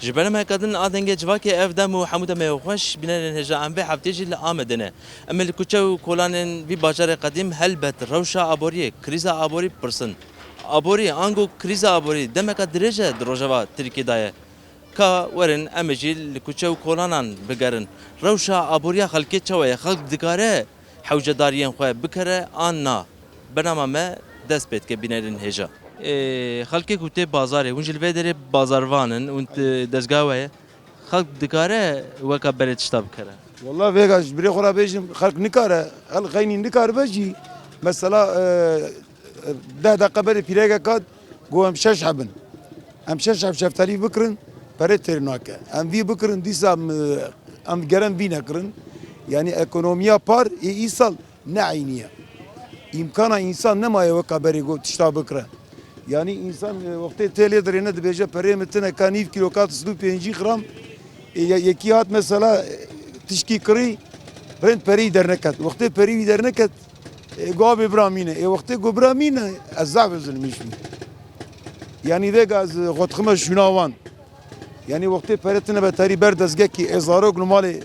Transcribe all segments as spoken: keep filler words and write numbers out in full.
Ji belemeke din a Dengê Civakê ev dem û hemû demê xweş, bînerên hêja em vê heftê jî li Amedê ne. Em ê li kuçe û kolanên vî bajarê qedîm helbet rewşa aboriyê, krîza aborî bipirsin. Aborî, ango krîza aborî demeke dirêj e di rojeva Tirkiyê de ye. Ka werin em ê jî li kuçe û kolanan bigerin. Rewşa aboriya xelkê çawa ye? Xelk dikare hewcedariyên xwe bikere an na? Bernama me dest pê dike, bînerên hêja. Ê, xelkê ku tê bazarê, hûn jî li vê derê bazarvan in, hûn t-, dezga we ye. Xelk dikare weka berê tişta bikere? Wela vêga ji birê xwe re bêjim, xelk nikare, xelk xeynî nikaribe jî. Mesela, e, deh deqe berê pîrekek hat, got em şeş heb in. Em şeş heb şeftalî bikirin, perê têr nake. Em vî bikirin, dîsa em, em gere em vî nekirin. Yanî ekonomiya par ê îsal ne eynî ye. Îmkana însan nemaye weka berê got tişta bikire. Yanî însan, e, wextê tê lê dirêne dibêje perê min tine ka nîv kîlo ka sed û pêncî gram. E, ye-, yekî hat mesela, e, tişkî kirî, rind perî derneket. Wextê perî wî derneket, e, go abê bira mîne. E, wextê go bira mîne, ez zaf üzülmîş bûm. Yanî vêga ez, e, xwe dixime şûna wan. Yanî wextê pere tine betarî ber dezgekî, e, zarok li malê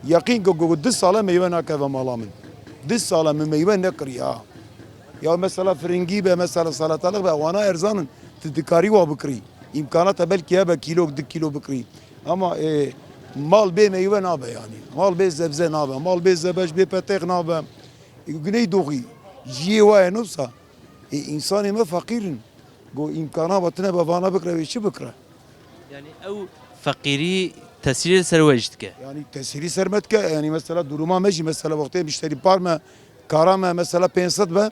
yaqîn go, go, go du sale meywe nakeve mala min. Du sale min meywe nekiriye ha. Ya mesela firingî be, mesela salatalık be, wana erzan in. Tu dikarî wa bikirî. Îmkana te belkî hebe kîlok, du kîlo bikirî. Ama, e, mal bê meywe nabe yanî. Mal bê zebze nabe. Mal bê zebeş, bê petêx nabe. E, guney doxî. Jiyê wa ye nosa. E, însanê me feqîr in. Go îmkana ve tine be vana bikire, wê çi bikire? Yanî ew feqîrî tesîrê li ser we jî dike? Yanî tesîrî ser me dike. Yanî mesela duruma me jî mesela wextê müşterî par me, kara me mesela pênc sed be,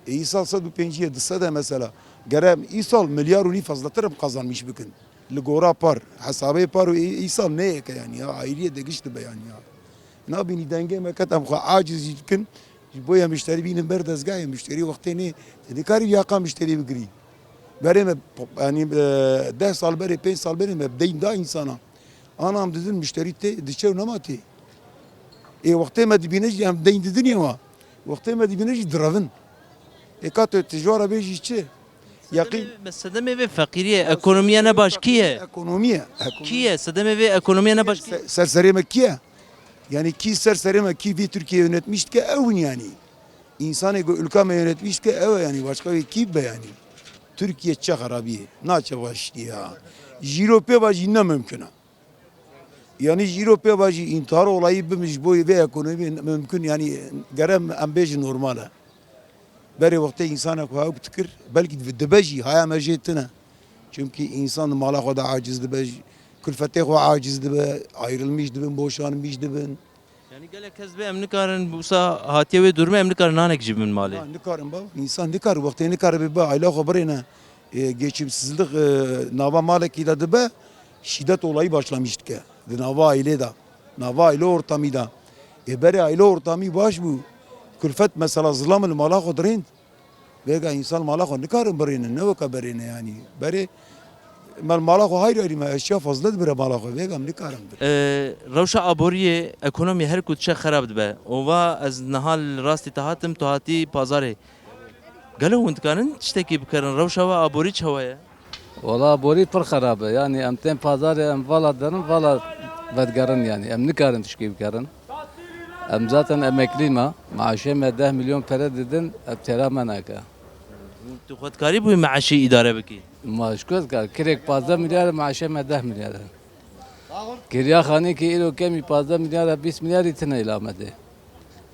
e, îsal sed û pêncî ye, du sed e mesela. Gere îsal milyar û nîv fazlatir em kazanmîş bikin. Li gora par, hesabê par û î-, îsal neyeke yanî ya, ayriyê de giş dibe yanî ya. Nabînî dengê me ket em xwe aciz jî dikin. Ji bo ye müşterî bînin ber dezgahê, müşterî wextê nê, te nikarî yaqa müşterî bigirî. Berê me, yanî, e, deh sal berê, pênc sal berê me deyn da însana. Ana em didin müşterî tê, diçe û nema tê. Ê wextê me dibîne jî em deyn didin ê wa. Wextê me dibîne jî direvin. Ê ka tu tijara bêjî çi? Yaqîn. Sedemê vê, sedemê vê feqîriyê, ekonomiya ne baş kî ye? Ekonomiye. Ekonomiye. Kî ye? Sedemê vê ekonomiya ne baş kî ye? Se-, ser serê me kî ye? Yanî kî ser serê me, kî vî Tirkiye yönetmiş dike, ew in yanî. Însanê ku ülka me yönetmiş dike, ew e yanî, başka wê kî be yanî. Tirkiye çi xerabiyê, na çi başkî ya. Ji îro pê ve jî ne mimkun e. Yanî ji îro pê ve jî întihar olayî bibe ji bo vê ekonomiyê mimkun, yanî gere em bêjin normal e. Berê wextê însanek wiha dikir, belkî dibe jî, haya me jê tune. Çimkî însan di mala xwe de aciz dibe, ji kulfetê xwe aciz dibe, ayrılmış dibin, boşanmış dibin. Yanî gelek kes bê em nikarin, wisa hatiye wê durumê em nikarin nanek jî bibin malê. Na, nikarin baba. Însan nikar, wextê nikare bibe, aile xwe birêne. E, geçimsizlik, e, nava malekî de dibe, şîdet olayî başlamiş dike. Di nava ailê de, nava aile ortamî de. E, berê aile ortamî baş bû, kulfet mesela zilam li mala xwe dirênd. Vêga însan mala xwe nikarin birênin, ne weke berê ne yanî. Berê me mala xwe hayr ayrî me eşya fazla dibire mala xwe. Vêga em nikarin bir. E, rewşa aboriyê, ekonomiyê her ku diçe xerab dibe. Û va ez niha li rastî te hatim, tu hatî pazarê. Gelo hûn dikarin tiştekî bikerin? Rewşa we aborî çawa ye? Wala aborî pir xerab e. Yanî em tên pazarê em vala derin, vala vedigerin yanî. Em nikarin tişkî bikerin. Em zaten emeklî me. Maaşê me deh milyon pere didin, ev têra me nake. Tu xwe dikarî bi wî meaşî îdare bikî? Ma ji ku dikar? Kirêk pazdeh milyar e, maaşê me deh milyar e. Kiriya xanîkî îro kemî pazdeh milyar e, bîst milyarî tine îla me dê.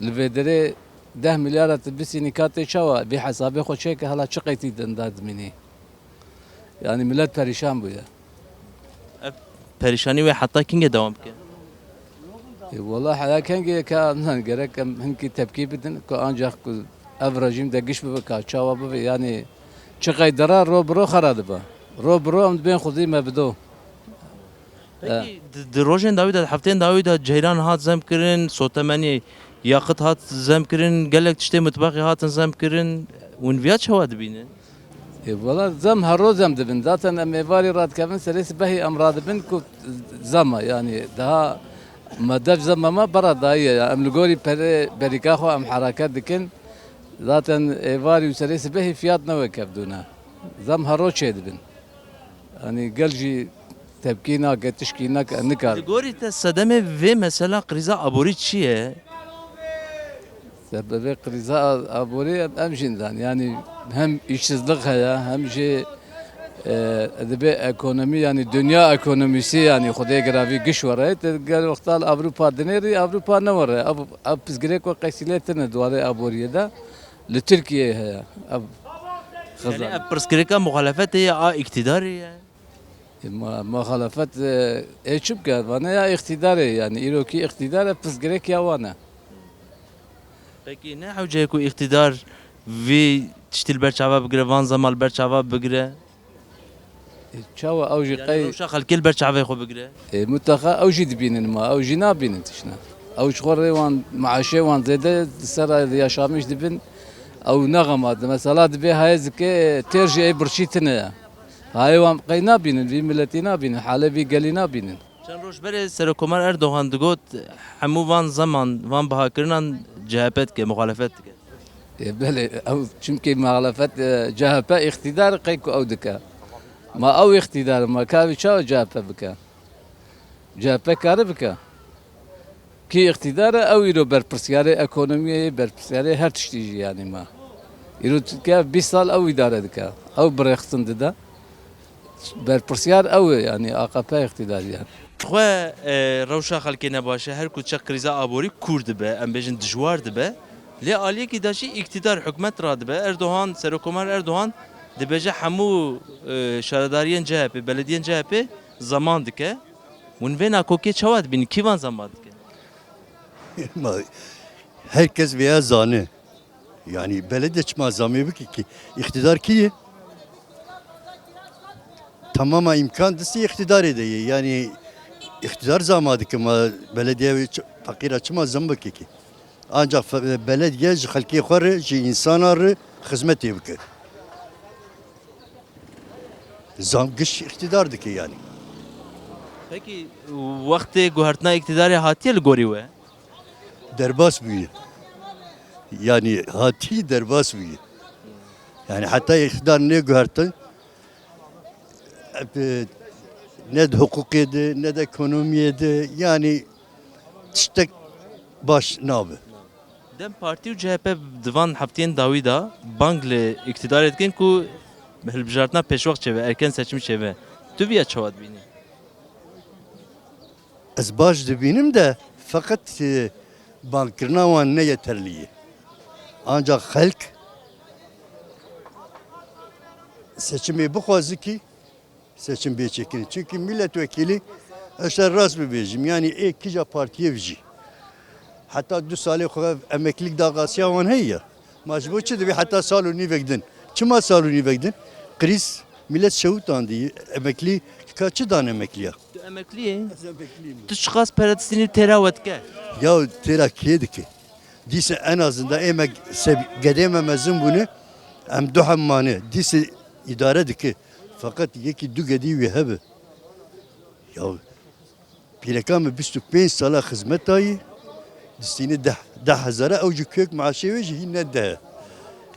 Li vê derê deh milyar e, tu bisînî ka tê çawa? Vî hesabê xwe çêke, hela çi qeytî din derdimînî? Yanî milet perîşan bûye. Ev perîşanî wê heta kingê dewam bike? E, wela heya kengê ka em zan gerek em hinkî tepkî bidin ku ancak ku ev rejîm de giş bibe ka çawa bibe, yanî çi qey dira ro bi ro xera dibe. Ro bi ro em dibên xwedî me bido. Pekî, di, di rojên dawî de, di hefteyên dawî de ceyran hat zemkirin, sotemenî yaqit hat zemkirin, gelek tiştê mitbaxê hatin zemkirin. Hûn viya çawa dibînin? E, wela zem her roz zem dibin. Zaten em êvarî radikevin, serê sibehî em radibin ku zem e, yanî daha me dev zema me bera dayiye. Ya, em li gorî perê berîka xwe em hereket dikin. Zaten êvarî û serê sibehî fiyat ne wek kevdûne. Zem her roz çêdibin. Yanî gel jî tepkî nake, tişkî nake, nikare. Li gorî te sedemê vê mesela krîza aborî çi ye? Sebebê krîza a-, aborî em, em jî nizanin. Yanî hem îşsizlik heye, hem jî, e, dibê ekonomî, yanî dinya ekonomîsî, yanî Xwedê giravî giş were. Te gel wexta li Ewropa dinêrî, Ewropa ne were. Ev, ev pirsgirêk we qeysîlê tine di warê aboriyê de. Li Tirkiyeyê heye. Ev Yanî xizan. Ev pirsgirêka muxalefetê ye, a îktîdarê ye? E, ma-, muxalefet, e, ê çi bike? Vane ya îqtîdarê, yanî îrokî îqtîdar e, pirsgirêk ya wan e. Pekî ne hewce ye ku îqtîdar vî tiştî li ber çava bigire, van zema li ber çava bigire? E, çawa ew jî Yanî qey rewşa xelkê li ber çavê xwe bigire? E, mutlaka ew jî dibînin ma, ew jî nabînin tiştine. Ew ji xwe rê wan, maaşê wan zêde li ser yaşamîş dibin, ew nexema. Mesela dibê hayê zikê têr jî ê birçî tine ye. Hayê wan qey nabînin, vî miletî nabînin, halê vî gelî nabînin. Çend roj berê Serokkomar Erdogan digot, hemû van zeman, van bihakirinan C H P dike, muxalefet dike. Ê, belê, ew çimkî muxalefet, e, C H P îqtîdar qey ku ew dike. Ma ew îqtîdar, ma ka wî çawa C H P bike? C H P kare bike. Kî îqtîdar e, ew îro berpirsyarê ekonomiyê ye, berpirsyarê her tiştî jî yanî ma. Îro Tirkiye bîst sal ew îdare dike. Ew birêxistin dide. Berpirsyar ew e, yanî A K P îqtîdar e. Xwe, e, rewşa xelkê ne baş e, her ku çi krîza aborî kûr dibe, em bêjin dijwar dibe. Lê aliyekî de jî îktîdar, hikûmet radibe. Erdogan, Serokkomar Erdogan dibêje hemû, e, şaredariyên C H P, belediyên C H P zeman dike. Hûn vê nakokê çawa dibînin? Kî van zeman dike? Ma her kes vêya zane. Yanî belediye çima zamê bike ki? Îqtîdar kî ye? Tamama îmkan distî îqtîdarê de ye. Yanî îqtîdar zama dike ma belediye wê ç-, feqîra çima zam bike ki? Ancak fe-, belediye ji xelkê xwe re, ji însana re xizmetê bike. Zam giş îqtîdar dike yanî. Pekî wextê guhertina îqtîdarê hatiye li gorî we? Derbas bûye. Yanî hatî derbas bûye. Yanî heta îqtîdar neguhertin, e, ne di hiqûqê de, ne di ekonomiyê de, yanî tiştek baş nabe. DEM Partî û C H P di van heftiyên dawî de bang li îktîdarê dikin ku hilbijartina pêşwext çêbe, erken seçim çêbe. Tu viya çawa dibînî? Ez baş dibînim de, feqet, e, bangkirina wan ne yeterlî ye. Ancak xelk seçimê bixwaze kî, seçim bê çêkirin. Çimkî milletvekîlî, ez te rast bibêjim, yanî ê kîja partiyê bijî. Heta du salê xwe emeklîk daxasiya wan heye ya. Ma ji bo çi divê heta sal û nîvek din? Çima sal û nîvek din? Krîz, millet şewitandî, emeklî, ka çi dan emekliya? Tu emeklî yî? Ez emeklî yim. Tu çiqas pere distînî têra we dike? Ya têra kê dike? Dîse en azından ê me se-, gedê me mezin bûne, em du hem mane. Dîse îdare dike. Feqet yekî du gedî wî hebe. Ya pîreka me bîst û pênc sala xizmet dayî, distîne deh, deh hezara, ew jî kök maaşê wê jî hîn ne deh.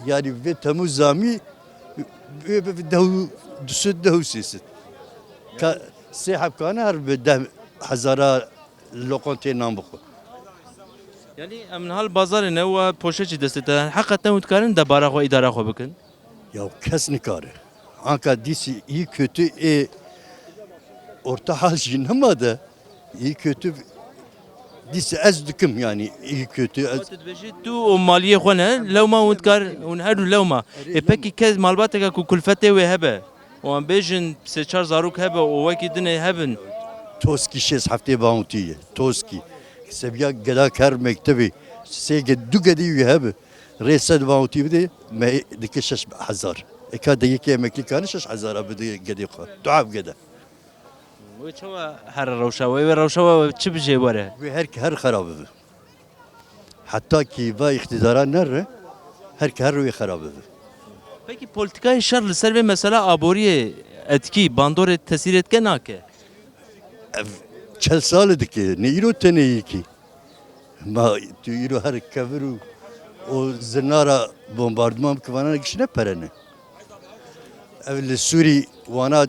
Yanî vê temû zamî wê bibe deh û du sed, deh û sê sed. Ka sê heb kane her bi deh hezara loqantê nan bixwe. Yanî em niha li bazarê ne û poşetçî destê te. Heqeten hûn dikarin debara xwe, îdara xwe bikin? Ya kes nikare. Anka dîsî iyi kötü ê orta hal jî nema de iyi kötü dîsî ez dikim yani iyi kötü ez. Tu dibêjî tu û maliyê xwe ne, lewma hûn dikar, hûn her du lewma. Ê pekî kes malbateke ku kulfetê wê hebe, û em bêjin sê çar zarok hebe û wekî dinê hebin. Toskî şêst heftê bawntî ye. Toskî. Seviya geda ker mektebê. Sê ge-, du gedî wî hebe. Rê sed bawntî bide, me dike şeş hezar. Eka de yekê emeklî kane şeş hezara bide gedê xwe. Tuhaf gede. Wê çawa here rewşa we? Wê rewşa we çi bijê were? Wê her ki her xera bibe. Heta ki va îqtîdara nere, her ki her wê xera bibe. Pekî polîtîkayê şer li ser vê mesela aboriyê etkî, bandorê tesîrê dike nake? Ev çel sal dike, ne îro tenê yekî. Ma tu îro her kevir û, û zinara bombarduman bike vana giş ne pere ne. Ev li Sûrî wana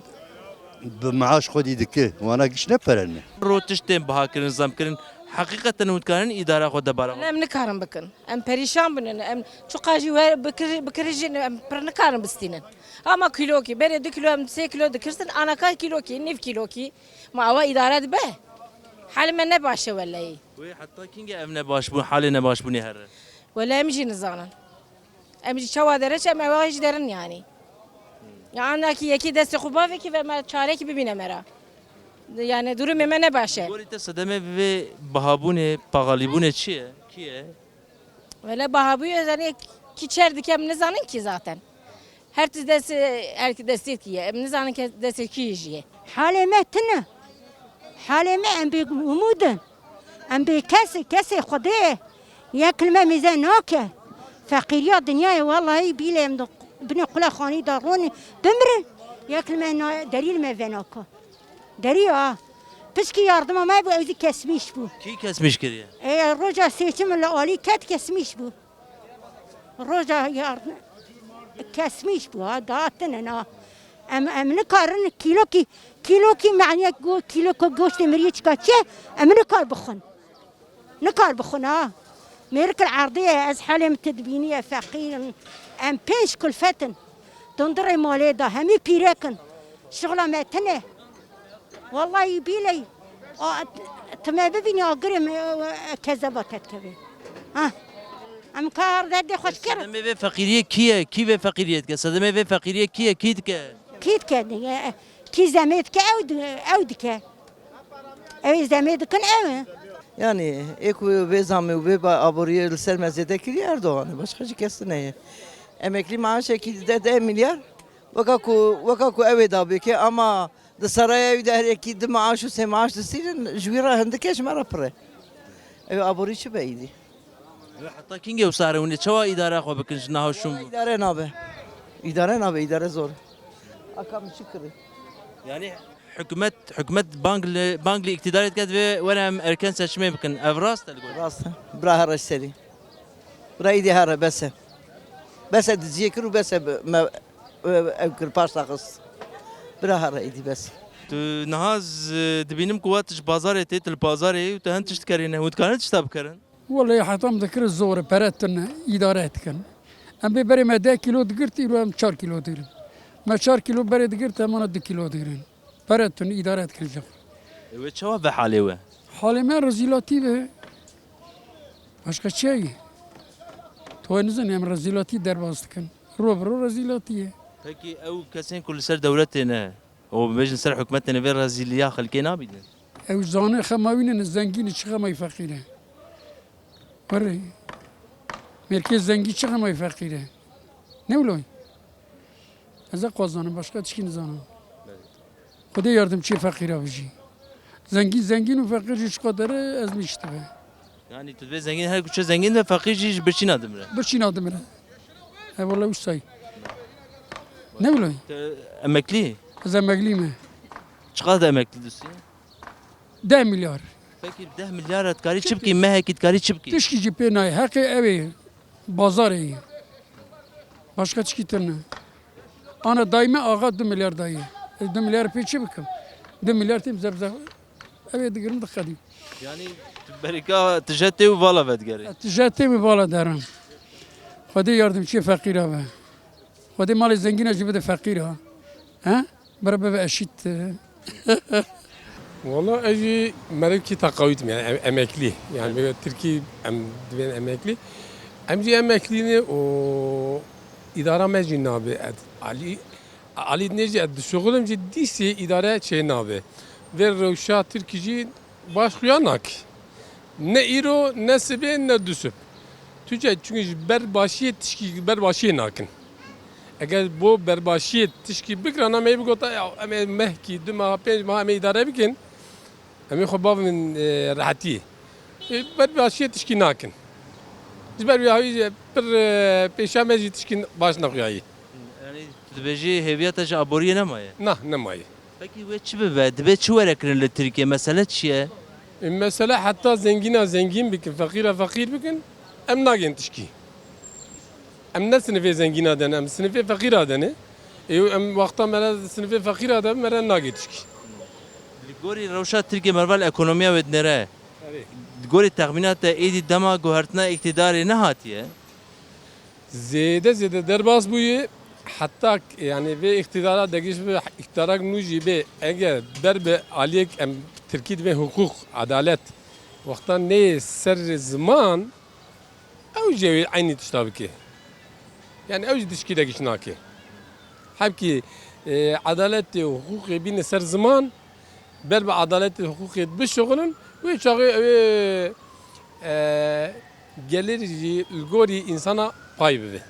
Bi maaş xwedî dike, wana giş ne pere ne. Ro tiştên biha kirin, zam kirin. Heqîqeten hûn dikarin îdara xwe debara xwe? Em nikarin bikin. Em perîşan bûnin. Em çiqa jî wer bikir-, bikirî jî em pir nikarin bistînin. Ama kîlokî, berê du kîlo em sê kîlo dikirtin, anaka kîlokî, nîv kîlokî. Ma awa îdare dibe? Halê me ne baş e welehî. Wê heta kîngê ev nebaşbûn, halê nebaşbûnê here? Wele em jî nizanin. Em jî çawa dere çi, em ewa jî derin yanî. Ya anakî yekî destê xwe bavê kî ve me çarekî bibîne me ra. Yani durumê me ne baş e. Gorî te sedemê vê bihabûnê, paxalîbûnê çi ye? Kî ye? Wele bihabûyê zanî kî çer dike em nizanin kî zaten. Her tu dest, her destê kî ye. Em nizanin ke destê kî jî ye. Halê me tune. Halê me em bê umûd in. Em bê kes, kesê Xwedê ye. Yek li me mêze nake. Feqîriya dinyayê wellahî bîlê em di binê qula xanî de ronî bimirin. Yek li me na-, derî li me venaka. Derî ya. Pişkî yardima me bû, ew zî kesmîş bû. Kî kesmîş kiriye? E, roja seçim li alî ket kesmîş bû. Roja yard-, kesmîş bû ha, dahatine na. Em, em nikarin kîlokî, kîlokî meniye go-, kîloko goştê miriyê çika çi, em nikar bixwin. Nikar bixwin ha. Mêrik el erdê ye, ez helê min tu dibînî ye, feqîr in. Em pênc kulfet in. Dundirê malê de, hemî pîrek in. Şixla me tune. Wellahî bîleyî. A, tu me bibînî agirê me, e, kezeba te dikeve. Ha. Em kar derdê xwe dikir. Sedemê vê feqîriyê kî ye? Kî vê feqîriyê dike? Sedemê vê feqîriyê kî ye? Kî dike? Kî dike? E, kî zemê dike? Ew di-, ew dike. Ew ê zemê dikin ew e. Yani ê ku vê zamê û vê ba-, aboriyê li ser me zêde kiriye Erdogan e. Başka jî kes tune ye. Emeklî maaşekî dide deh milyar. Weka ku, weka ku ew ê dabêke ama di seraya wî de her yekî du maaş û sê maaş distînin, ji wî re hindike ji me re pir e. Ew aborî çi be îdî? Heta kîngê wisa re hûn ê çawa îdara xwe bikin ji niha şûn bû? Îdare nabe. Îdare nabe, îdare zor e. Aka min çi kirî? Yani hikûmet, hikûmet bang li, bang li îktîdarê dike divê were em erken seçimê bikin. Ev rast e li gor? Rast e. Bira here ji serî. Bira îdî here bes e. Bes e diziyê kir û bes e bi-, me, ev kir paş daxist. Bira here îdî bes. Tu niha z-, dibînim ku wat ji bazarê tê, tu li bazarê yî û tu hin tişt dikerîne. Hûn dikarin tişta bikerin? Wele heta min dikir zor e, pere tune, îdare dikin. Em bê berê me deh kîlo digirt, îro em çar kîlo digirin. Me çar kîlo berê digirt, em ana du kîlo digirin. Pere tune, îdare dikin ji xwe. E, wê çawa be halê we? Halê me rezîlatî be. Başka çi ye? Tu nizanî em rezîlatî derbas dikin. Ro bi ro rezîlatî ye. Pekî ew kesên ku li ser dewletê ne, û bibêjin ser hikûmetê ne vê rezîliya xelkê nabînin? Ew zane xema wî ne, zengîn e, çi xema wî feqîr e? Were, mêrkê zengî çi xema wî feqîr e? Ne wilo? Ez e xwe zanim, başka tişkî nizanim. Xwedê yardimçiyê feqîra bijî. Zengîn zengîn û feqîr jî çiqadar e, ez niştibe. Yani tu dibê zengîn her kuçe zengîn ve feqîr jî ji birçîna dimire. Birçîna dimire. E, wele wisa ye. Ne wilo? Te emeklî? Ez emeklî me. Çiqas de emeklî dustî? Deh milyar. Pekî deh milyar dikarî çi bikî? Mehekî dikarî çi bikî? Tişkî jî pê nayê. Heqê ew ê. Bazarê ye. Başka çikî tune. Ana dayî me axa du milyar daye. Ez du milyar pê çi bikim? Du milyar têm zebzeb. Ev ê digirim dixedî. Yani tu berika tije tê û vala vedigerê. Tije tê û vala derim. Xwedê yardimçiyê feqîra be. Xwedê malê zengîna jî bide feqîra. He? Bira bibe eşît. Wala ez jî merivkî teqawît im, yani em-, emeklî. Yani bi tirkî em dibên emeklî. Em jî emeklî ne û îdara me jî nabe. Ez alî, alî ne jî ez dişuxilim jî dîsê îdare çê nabe. Vê rewşa tirkî jî baş xuya nakî. Ne îro, ne sibê, ne dusib. Tûçe çunkî ji ber başiyê tişkî ber başiyê nakin. Eger bo berbaşiyê tişkî bikirana me bigota ya em ê mehkî, du meha, pênc meha em ê îdare bikin. Em ê xwe bavin, e, rehetiyê. E, berbaşiyê tişkî nakin. Ji ber wî havî jî pir, e, pêşa me jî tişkî baş nexuyayî. Yani tu dibêjî hêviya te ji aboriyê nemaye? Na, nemaye. Pekî wê çi bibe? Divê çi were kirin li Tirkiye? Mesele çi ye? E, mesele heta zengîna zengîn bikin, feqîra feqîr bikin, em nagên tişkî. Em ne sinifê zengîna de ne, em sinifê feqîra de ne. Ê, em wexta me re sinifê feqîra de me re nagê tişkî. Li gorî rewşa Tirkiye merval ekonomiya wê dinêre. Li gorî texmîna te êdî dema guhertina îqtîdarê nehatiye? Zêde zêde derbas bûye. Heta k-, yani vê îqtîdara de giş bi îqtîdarak nû jî bê, eger ber bi aliyek em tirkî dibê hukuk, adalet, wexta neyê ser ziman, ew jî ew ê eynî tişta bike. Yani ew jî tişkî de giş nake. Hebkî, e, edaletê û hukukê bîne ser ziman, ber bi edaletê û hukukê bişuxulin, wê çaxê ew ê, e, gelir jî li gorî însana pay bibe.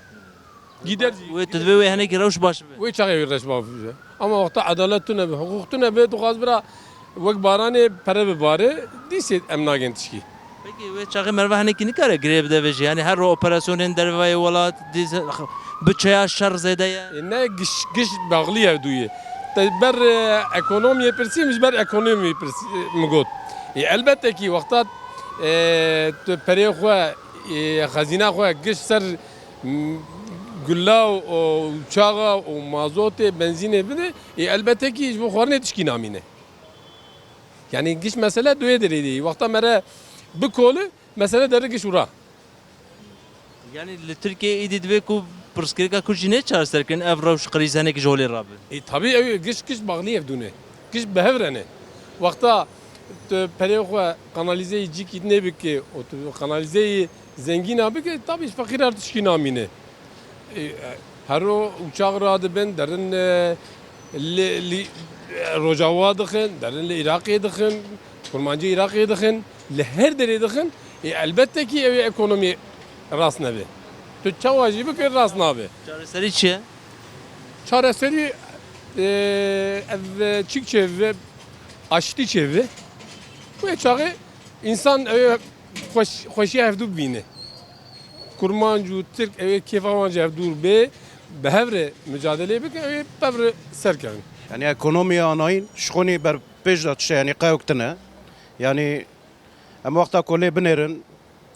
Gider jî. Wê tu divê wê henekî rewş baş bibe. Wê çaxê wê rewş baş bibe. Ama wexta edalet tune be, hukuk tune be, tu xas bira wek baranê pere bibare, dîsê em nagên tişkî. Peki wê çaxê merve henekî nikare girê bide vê jî. Yani her ro operasyonên dervayê welat, dîs, bütçeya şer zêde ye. E, ne giş, giş bağlı ye dûye. Te ber, e, ekonomiyê pirsî, min ji ber ekonomiyê pirsî, e, min got. E, elbette ki wexta, e, tu perê xwe, e, xezîna xwe giş ser, m, gula û, û çaxa û mazotê, benzînê bide, e, elbette ki ji bo xwarinê tişkî namîne. Yani giş mesele duyê derê de. Wexta mere bikoli, mesele deri giş û ra. Yani li Tirkiye êdî divê ku pirsgirêka Kurd jî nê çareserkirin, ev rewş krîz henekî ji holê rabe? E, tabî ew giş, giş bağlı ev dûne. Giş bi hev re ne. Wexta tu perê xwe kanalîzeyî cîkî nê bike û tu kanalîzeyî zengîna bike, tabî ji feqîra tişkî namîne. E, hero uçax radibin, derin, e, li, li, e, Rojawa dixin, derin li Iraqê dixin, Kurmancê Iraqê dixin, li her derê dixin. E, elbette ki ew ê ekonomî rast nebe. Tu çawa jî bikir rast nabe. Çareserî çi ye? Çareserî, e, ev, e, çîk çêbibe, aştî çêbibe. Wê çaxê însan ew ê xweş-, xweşiya hevdû bibîne. Kurmanc û Tirk ew ê kêfa wan ji hev dûr bê, bi hev re micadelê bikin, ew ê bi hev re serkevin. Yani ekonomiya anayîn ji xwe nê ber pêş de dişe, yani qewk tine. Yani em wexta ku lê binêrin,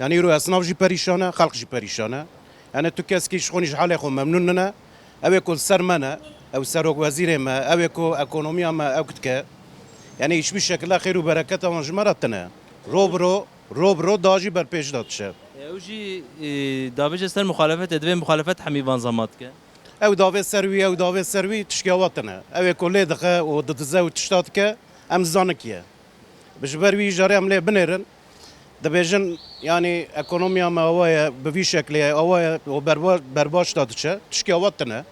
yani îro esnaf jî perîşan e, xelq jî perîşan e. Yani tu keskî ji xwe nî ji halê xwe memnûn nine. Ew ê ku li ser me ne, ew serok wezîrê me, ew ê ku ekonomiya me ewk dike. Yani hiçbir şekilde xêr û bereketa wan ji me re tine. Ro bi ro Ro bi ro da jî ber pêş de diçe. Ew jî, e, davêje ser muxalefetê, divê muxalefet hemî van zama dike. Ew davê ser wî, ew davê ser wî, tişkî awa tine. Ew ê ku lê dixe û didize û tişta dike, em zanik ye. Bi ji ber wî jarê em lê binêrin. Dibêjin, yanî ekonomiya me awa ye, bi vî şeklê ye, awa ye û berba-, berbaş de diçe. Tişkî awa tine.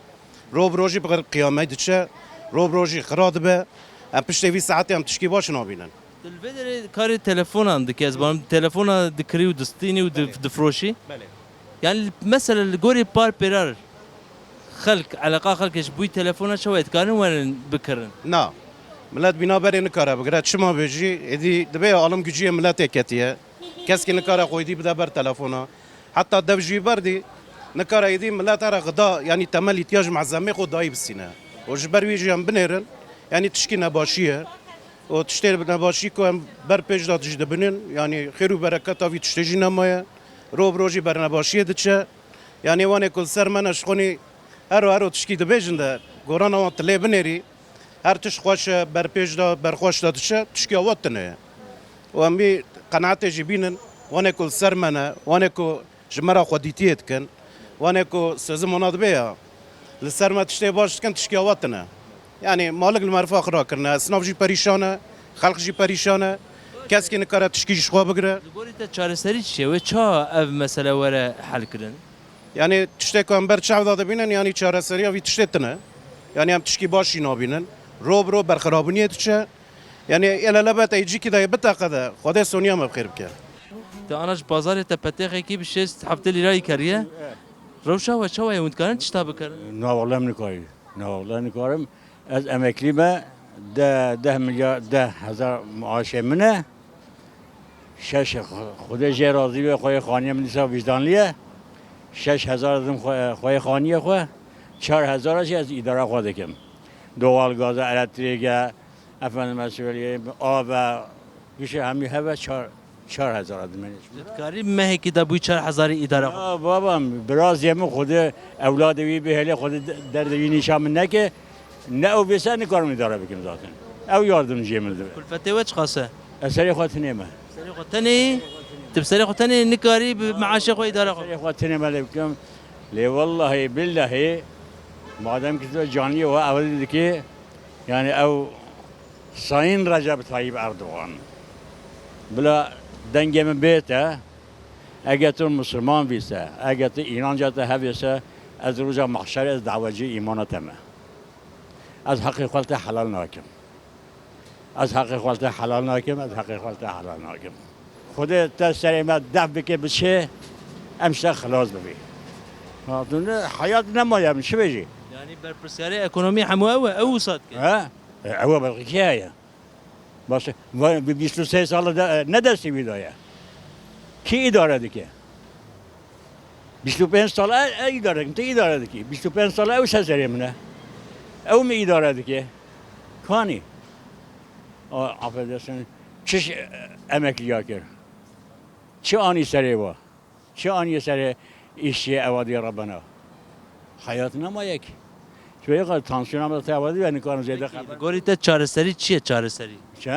Ro bi ro jî bi qiyamet diçe. Ro bi ro jî xira dibe. Em piştê vî saetê em tişkî baş nabînin. Tu li vê derê karê telefonan dikî, ez banim telefona dikirî û distînî û di-, Belê. Difroşî. Belê. Yani mesela li gorî par pêrar xelk, eleqa xelkê ji bo wî telefona çawa dikarin werin bikirin? Na. Milet bîna berê nikare bigire. Çima bêjî, êdî dibê alim gücüyê miletê ketiye. Keskî nikare xwe êdî bide ber telefona. Heta dev jî berdî, nikare êdî milet here xida, yanî temel îhtiyacê malzemê xwe dayî bisîne. Û ji ber wî jî em binêrin, yanî tişkî nebaşî ye. Û tiştê nebaşî ku em ber pêş de jî dibînin, yanî xêr û bereketa vî tiştê jî nemaye. Ro bi ro jî ber nebaşiyê diçe. Yanî wanê ku li ser me ne ji xwe nî hero hero tişkî dibêjin de, gorana wan tu lê binêrî. Her tişt xweş e, ber pêş de, ber xweş de diçe, tişkî awa tune ye. Û em vî qenaetê jî bînin, wanê ku li ser me ne, wanê ku ji me re xwedîtiyê dikin, wanê ku sözüm ona dibe ya, li ser me tiştê baş dikin, tişkî awa tune. Yanî malik li merfa xwe rakirine, esnaf jî perîşan e, xelq jî perîşan e, keskî nikare tişkî ji xwe bigire. Li gorî te çareserî çi ye? Wê çawa ev mesele were helkirin? Yanî tiştê ku em ber çav de dibînin, yanî çareseriya vî tiştê tune. Yanî em tişkî baş jî nabînin. Ro bi ro berxirabûniyê diçe. Yanî îlelebet ey cîkî de yê biteqede. Xwedê soniya me bi xêr bike. Te ana ji bazarê te petêxekî bi şêst heftê lîrayî keriye. Rewşa we çawa ye, hûn dikarin tişta bikirin? Na wele em nikarî. Na wele nikarim. Ez emeklî me. De, deh milyar, deh hezar maaşê min e. Şeş, Xwedê jê razî be, xweyê xaniye min dîsa vicdanlî ye. Şeş hezar didim xwe-, xweyê xaniye xwe, çar hezar jî ez îdara xwe dikim. Doğal gaz e, elektrîk e, efendime söyleyeyim, av e, gişê hemî hev e, çar, Çar hezar dimêne. Tu dikarî mehekî de bûyî çar hezarî îdare xwe? Ya babam, birazê min Xwedê ewladê wî bihêle, Xwedê de-, derdê wî nîşan min neke. Ne ew bêse, nikarim îdare bikim zaten. Ew yardimciyê min dibe. Kulfetê we çiqas e? Ez serê xwe tinê me. Serê xwe tenê yî? Tu bi serê xwe tenê nikarî bi meaşê xwe îdare xwe? Serê xwe tenê me lê bikim. Lê wellahî billahî, madem ki tu caniyê we ewil dikî, yani ew Sayın Recep Tayyip Erdoğan, bila dengê min bête, eger tu Müslüman bîse, eger tu inanca te hevêse, ez roja mahşerê ez dawecî îmana te me. Ez heqê xwe li te helal nakim. Ez heqê xwe li te helal nakim, ez heqê xwe li te helal nakim. Xwedê te serê me def bike biçê, em ji te xilas bibî. Ha, tu ne, heyat nemaye, em çi bêjî? Yani berpirsiyarê ekonomî hemû ew e, ew wisa dike. He? E, ew e, belkî kê heye? Baş e, va-, bi bîst û sê sal de, e, ne destê wî daye? Kî îdare dike? Bîst û pênc sal e, e îdare dikin, tu îdare dikî. Bîst û pênc sal ew ser serê min e. Ew min îdare dike. Kanî? A, affedersin, çi ş-, e, emekliya kir? Çi anî serê wa? Çi aniye serê îşçiyê ewadî Rebena? Heyat nemaye ki. Tu yê qal tansiyona me te ewadî ve nikarin zêde Peki, xeber. Gorî te çareserî çi ye çareserî? Çi?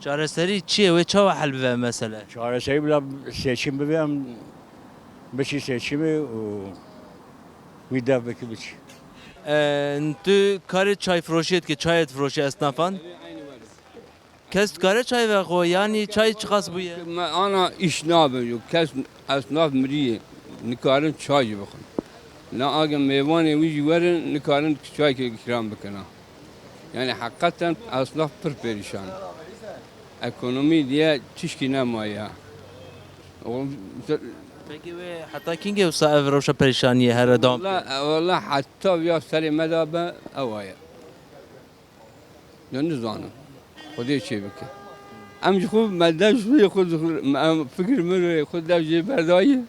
Çareserî çi ye? Wê çawa hel bive mesele? Çareserî bila seçim bibe, em biçî seçimê û wî dev bikî biçî. E, tu karê çayfiroşiyê dikî, çayê difiroşî esnafan? Kes dikare çay vexwe, yanî çay çiqas bûye? Me ana îş nabe yo. Kes esnaf miriyê nikarin çay jî bixwin. La age mêvanê wî jî werin, nikarin çaykê îkram bikina. Yani heqeten esnaf pir perîşan. Ekonomî diye tişkî nemaye. O, Peki wê heta kîngê wisa ev rewşa perîşaniyê here dewam Wala, wala heta ya serê me de be ew aye. Ya nizanim. Xwedê çê bike. Em ji xwe me dev ji xwe, xwe, em fikir min û xwe dev jê berdayî.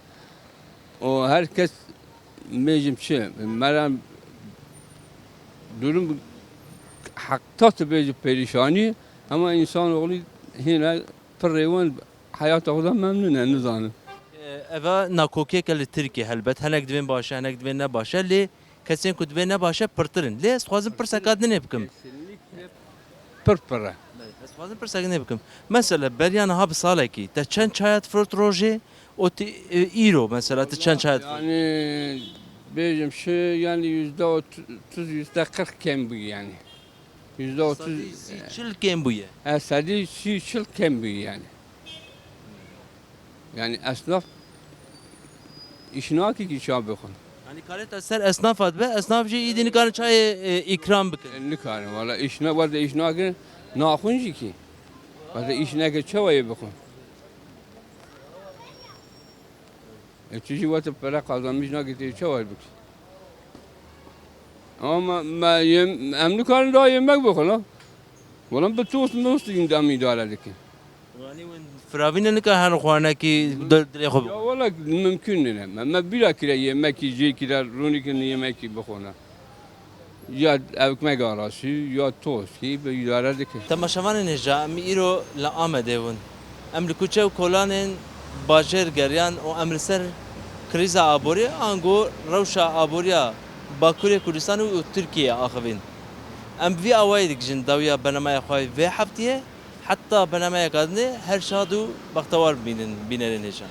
Û her kes bêjim çi, me re durum heta tu bêjî perîşanî, hema însanoğlî hîne pirrê wan heyata xwe de memnûn e, nizanim. Eva nakokiyeke li Tirkiye helbet. Hinek dibên baş e, hinek dibên ne baş e. Lê kesên ku dibê ne baş e pirtir in. Lê ez dixwazim pirseka dinê bikim. Kesinlikle pir pir e. Ez dixwazim pirseka dinê bikim. Mesela beriya niha bi salekî te çend çaya difirot rojê û tu, e, îro mesela tu çend çaya difirot? Yani bêjim şu yani yüzde otuz, yüzde kırk kêm bû yani. Yüzde otuz. Sedî sî çil kêm bûye. E, sedî sî çil kêm bûye yani. Yani esnaf îş nake ki çay bixwin. Yani kare te ser esnafa dibe, esnaf jî îdî nikarin çayê, e, îkram bikin. E, nikarin, valla îş ne, werde îş nake, naxwin jî ki. Werde îş neke çawa yê bixwin? E, tu jî werte pere qazanmîş nake, tê çawa bikî? Ama me, me yem-, em nikarin daha yemek bixwin, ha? Wala bi tost most îndam îdare dikin. Yanî win firavîne nika her xwarinekî di-, dilê xwe bixwe. Ya wala mimkun nîne. Me, me bîra kire yemekî, jê kire rûnîkin yemekî bixwine. Ya ekmek arası, ya tost ki bi îdare dikin. Temaşevanên hêja, em îro li Amedê bûn. Em li kuçe û kolanên bajêr geriyan û em li ser krîza aborî, ango rewşa aboriya Bakurê Kurdistanê û Tirkiyeyê axivîn. Em bi vî awayî digihîjin dawiya bernameya xwe vê heftiyê. Heta bernameya kadinê her şad û bextewar bibînin bînerên hêja.